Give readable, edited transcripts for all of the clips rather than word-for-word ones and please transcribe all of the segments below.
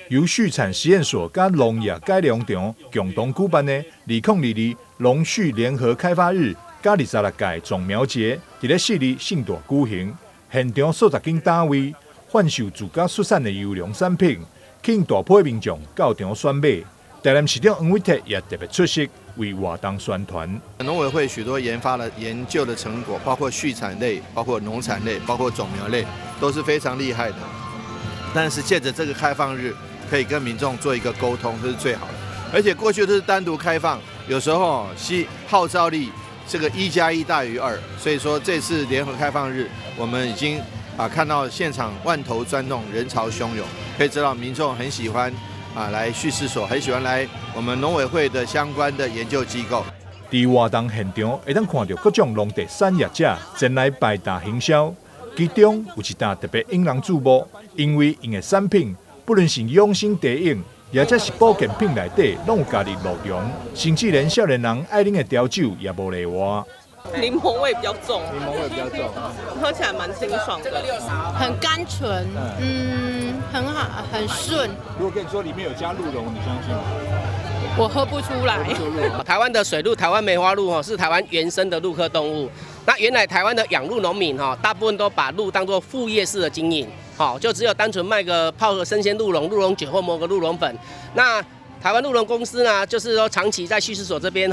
由畜產實驗所佮農業改良場共同舉辦的2022農畜聯合開發日，佮26屆種苗節，佇咧4日盛大舉行。現場數十間單位販售自家出產的優良產品，吸引大批民眾到場選買。台南市長黃偉哲也特別出席為活動宣傳。農委會許多研發的研究的成果，包括畜產類、包括農產類、包括種苗類，都是非常厲害的。但是借著這個開放日，可以跟民眾做一個溝通，這是最好的。而且過去都是單獨開放，有時候是號召力這個1加1大於2，所以說這次聯合開放日，我們已經看到現場萬頭攢動，人潮洶湧，可以知道民眾很喜歡來畜試所，很喜歡來我們農委會的相關的研究機構。佇活動現場會當看著各種農地產業者前來擺檔行銷，其中有一檔特別引人注目，因為𪜶的產品不論是養生茶飲，抑者是保健品內底，攏有加入鹿茸，甚至連少年人愛啉的調酒也無例外。檸檬味比較重，檸檬味比較重，喝起來蠻清爽的，很甘醇，很好，很順。如果跟你說裡面有加鹿茸，你相信嗎？我喝不出來。台灣的水鹿、台灣梅花鹿是台灣原生的鹿科動物。那原來台灣的養鹿農民大部分都把鹿當作副業式的經營，就只有單純賣個泡個生鮮鹿茸、鹿茸酒或磨個鹿茸粉。那台灣鹿茸公司呢，就是說長期在畜試所這邊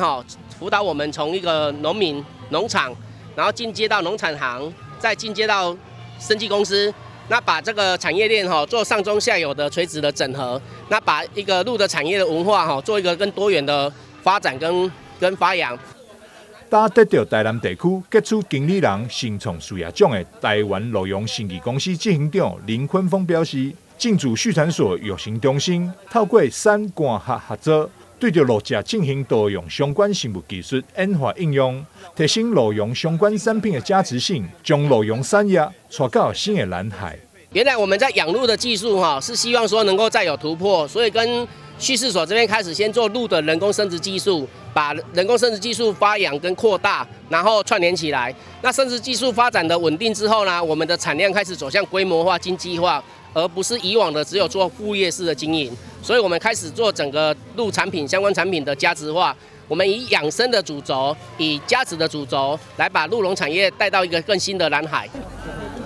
輔導我們從一個農民農場，然後進階到農產行，再進階到生技公司。那把這個產業鏈做上中下游的垂直的整合，那把一個鹿的產業的文化做一個更多元的發展跟發揚。當得著台南地區傑出經理人新創事業獎的台灣鹿茸生技公司執行長林坤峰表示，進駐畜產所育成中心，透過產官學合作，對著鹿隻進行多樣相關生物技術研發應用，提升鹿茸相關產品的價值性，將鹿茸產業帶到新的藍海。原來我們在養鹿的技術是希望說能夠再有突破，所以跟畜試所這邊開始先做鹿的人工生殖技術，把人工生殖技術發揚跟擴大，然後串聯起來。那生殖技術發展的穩定之後呢，我們的產量開始走向規模化、經濟化，而不是以往的只有做副業式的經營。所以我們開始做整個鹿產品相關產品的價值化。我們以養生的主軸，以價值的主軸，來把鹿茸產業帶到一個更新的藍海。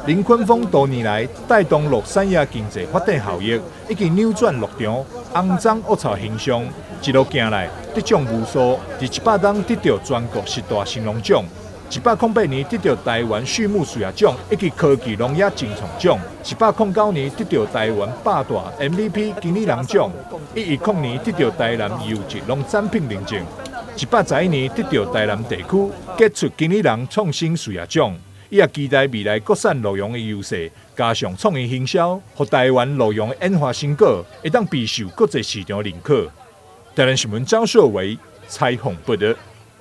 林坤峰多年來帶動鹿產業經濟發展效益，已經扭轉鹿場骯髒惡臭形象，一路行來得獎無數。佇100冬得著全國十大新農獎，108年得著台灣畜牧事業獎以及科技農業精創獎，109年得著台灣百大 MVP 經理人獎，110年得著台南優質農產品認證，111年得著台南地區傑出經理人創新事業獎。伊也期待未來國產鹿茸的優勢，加上創意行銷，予台灣鹿茸的研發成果會當備受國際市場認可。台南新聞張碩維採訪報導。